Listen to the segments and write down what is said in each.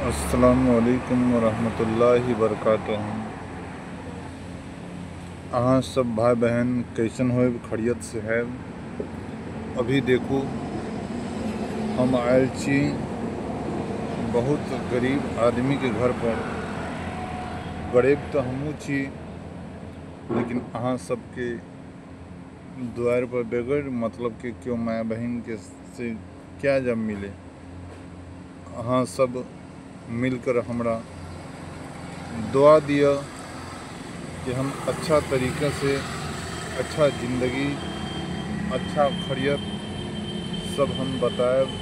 अस्सलामुअलैकुम वरहमतुल्लाहि वबरकातुहू। अहाँ सब भाई बहन कैसन हो, खैरियत से है। अभी देखू हम आयल छी बहुत गरीब आदमी के घर पर। गरीब तो हमहूँ छी, लेकिन अहाँ सबके द्वार पर बगैर मतलब के क्यों माय बहन के से क्या जब मिले। अहाँ सब मिलकर हमरा दुआ दिया कि हम अच्छा तरीका से अच्छा ज़िंदगी अच्छा खैरियत सब हम बताएब।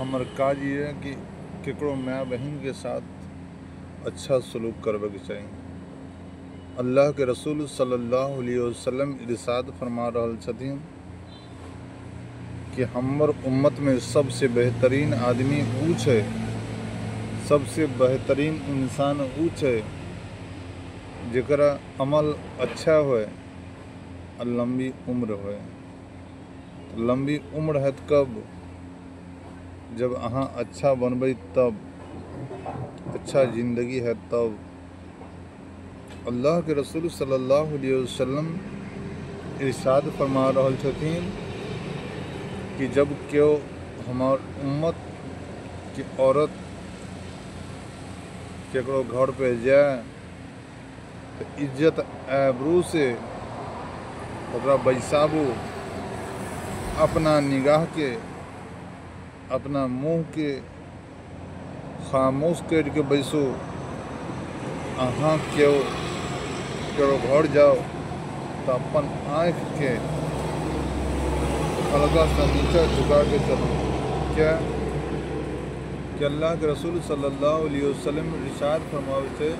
हमर काज ये कि केकरो माय बहन के साथ अच्छा सलूक करबे चाही। अल्लाह के रसूल सल्लल्लाहु अलैहि वसल्लम इरशाद फरमा रहल छथिन कि हमर उम्मत में सबसे बेहतरीन आदमी ऊ छै, सबसे बेहतरीन इंसान ऊ छै जेकरा अमल अच्छा होए और लंबी उम्र होए। तो लंबी उम्र हैत कब? जब अहाँ अच्छा बनबै तब, अच्छा ज़िंदगी है तब। अल्लाह के रसूल सल्लल्लाहु अलैहि वसल्लम इरशाद फरमा रहल छथिन कि जब क्यों हमार उम्मत की औरत केकरो घर पे जाए तो इज्जत आबरू से ओकरा बैसाबू, अपना निगाह के अपना मुँह के खामोश करके बैसू। अहाँ क्यों केकरो घर जाओ तो अपन आँख के हल्का सा नीचा झुका के चलो। क्या कि अल्लाह के रसूल सल्लल्लाहु अलैहि वसल्लम इरशाद फरमावे थे